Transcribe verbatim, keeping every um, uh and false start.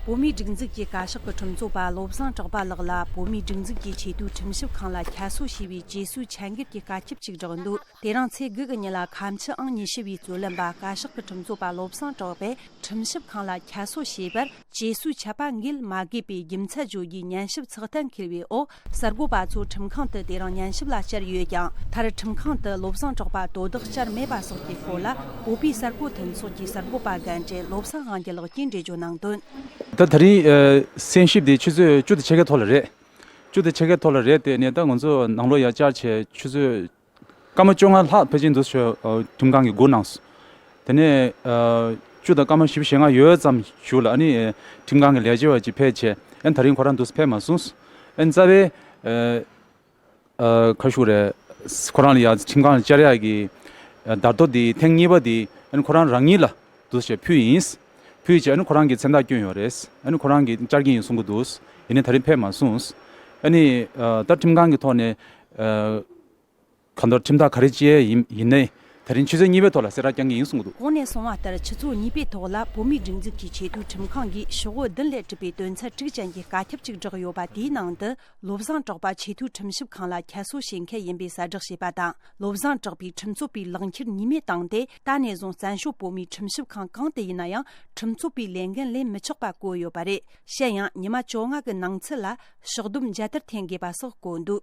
བོད་མིའི་སྒྲིག་འཛུགས་ཀྱི་བཀའ་ཤག་གི་ཁྲིམས་རྩོད་པ་བློ་བཟང་གྲགས་པ་ལགས་ལ་བོད་མིའི་སྒྲིག་འཛུགས་ཀྱི་ཆེས་མཐོའི་ཁྲིམས་ཞིབ་ཁང་ལ་ཁྱད་གསོད་བྱས་པའི་རྗེས་སུ་ཆད་འགེལ་གྱི་བཀའ་ཁྱབ་ཅིག་བསྒྲགས་འདུག་དེ་རིང་ཚེས་དགུ་གི་ཉིན་ལ་ཁ་མཆུ་ཨང་ཉི་ཤུ་བའི་རྩོད་ལེན་པ་བཀའ་ཤག་གི་ཁྲིམས་རྩོད་པ་བློ་བཟང་གྲགས་པས་ཁྲིམས་ཞིབ་ཁང་ལ་ཁྱད་གསོད་བྱས་པར་རྗེས་སུ་ཆད་པ་འགེལ་མ་དགོས་པའི་རྒྱུ་མཚན་བརྗོད་རྒྱུའི་ཉན་ཞིབ་ཚགས་གཏན་འཁེལ་བའི་འོག་གསར་འགོད་པ་ཚོ་ཁྲིམས་ཁང་དུ་དེ་རིང་ཉན་ཞིབ་ལ་བཅར་ཡོད་ཀྱང་། མཐར་ཁྲིམས་ཁང་དུ་བློ་བཟང་གྲགས་པ་དོ་བདག་བཅར་མེད་པ་སོགས་ཀྱི་སྐོར་ལ་བོད་པའི་གསར་འགོད་མཐུན་ཚོགས་ཀྱི་གསར་འགོད་པ་རྒན་གྲས་བློ་བཟང་དབང་རྒྱལ་ལགས་ཀྱིས་འགྲེལ་བརྗོད་གནང་དོན། ད་ད་རིང་ཨ་གསན་ཞིབ་དེ་ཆུ་ཚོད་བཅུ་དང་ཕྱེད་ཀའི་ཐོག་ལ་རེད། བཅུ་དང་ཕྱེད་ཀའི་ཐོག་ལ་རེད་དེ་ནས་ད་ང་ཚོ་ནང་ལོགས་ཡར་བཅར་བྱས་ཆུ་ཚོད་སྐར་མ་བཅོ་ལྔ་ལྷག་ཕལ་ཆེར་འདུག་ཞུ། ཨ་ཁྲིམས་ཁང་གིས་སྒུག་གནང་སོང་། དེ་ནས་ཨ་བཅུ་དང་སྐར་མ་བཞི་བཅུ་ཞེ་ལྔ་ཡོལ་ཙམ་ཞིག་ལ་ཨ་ནི་ཁྲིམས་ཁང་གི་ལས་བྱེད་པ་ཅིག་ཕེབས་བྱས་ཨ་ནི་ད་རིང་ཁོ་རང་འདུག་སེ་ཕེབས་མ་སོང་། ཨ་ནི་རྩ་བའི་ཨ་ཨ་ཁ་ཤུག་རེད། ཁོ་རང་ལ་ཡ་ཁྲིམས་ཁང་ལ་བཅར་ཡག་གི་ཨ་བརྡ་ཐོ་འདི་ཐེངས་གཉིས་པ་འདི་ཨ་ནི་ཁོ་རང་རང་ཉིད་ལ་འདུག་སེ་ཕུལ་ཡིན། ཕུལ་བྱས་ཨ་ནི་ཁོ་རང་གི་མཚན་རྟགས་བསྐྱོན་ཡོད་རེད། ཨ་ནི་ཁོ་རང་གིས་བཅར་གྱི་ཡིན་གསུང་གི་འདུག་ཡིན་ནའི་ད་རིང་ཕེབས་མ་སོང་། ཨ་ནི་ཨ་ད་ཁྲིམས་ཁང་གི་ཐོག་ནས་ཨ་གང་ལྟར་ཁྲིམས་ཐག་ག་རེ་བཅད་ཡིན་ཡིན་ནའི་ད་རིང་ཆུ་ཚོད་གཉིས་པའི་ཐོག་ལ་གསལ་བསྒྲགས་བསྐྱང་གི་ཡིན་གསུངས་འདུག་གོང་ནས་གསུངས་པ་ལྟར་ཆུ་ཚོད་གཉིས་པའི་ཐོག་ལ་བོད་མིའི་སྒྲིག་འཛུགས་ཀྱི་ཆེས་མཐོའི་ཁྲིམས་ཁང་གིས་ཤོག་བུ་བདུན་ལས་གྲུབ་པའི་དོན་ཚན་དྲུག་ཅན་གྱི་བཀའ་ཁྱབ་ཅིག་བསྒྲགས་ཡོད་པ་དེའི་ནང་དུ་བློ་བཟང་གྲགས་པ་ཆེས་མཐོའི་ཁྲིམས་ཞིབ་ཁང་ལ་ཁྱད་གསོད་བྱེད་མཁན་ཡིན་པའི་གསལ་བསྒྲགས་བྱས་པ་དང་། བློ་བཟང་གྲགས་པའི་ཁྲིམས་རྩོད་པའི་ལག་འཁྱེར་གཉིས་མེད་བཏང་སྟེ་ད་ནས་བཟུང་བཙན་བྱོལ་བོད་མིའི་ཁྲིམས་ཞིབ་ཁང་གང་དུ་ཡིན་ན་ཡང་ཁྲིམས་རྩོད་པའི་ལས་འགན་ལེན་མི་ཆོག་པ་བཀོད་ཡོད་པ་རེད། གཞན་ཡང་ཉི་མ་བཅོ་ལྔ་གི་ནང་ཚུད་ལ་ཕྱོགས་བསྡོམས་མཇལ་དར་འཐེན་དགོས་པ་སོགས་བཀོད་འདུག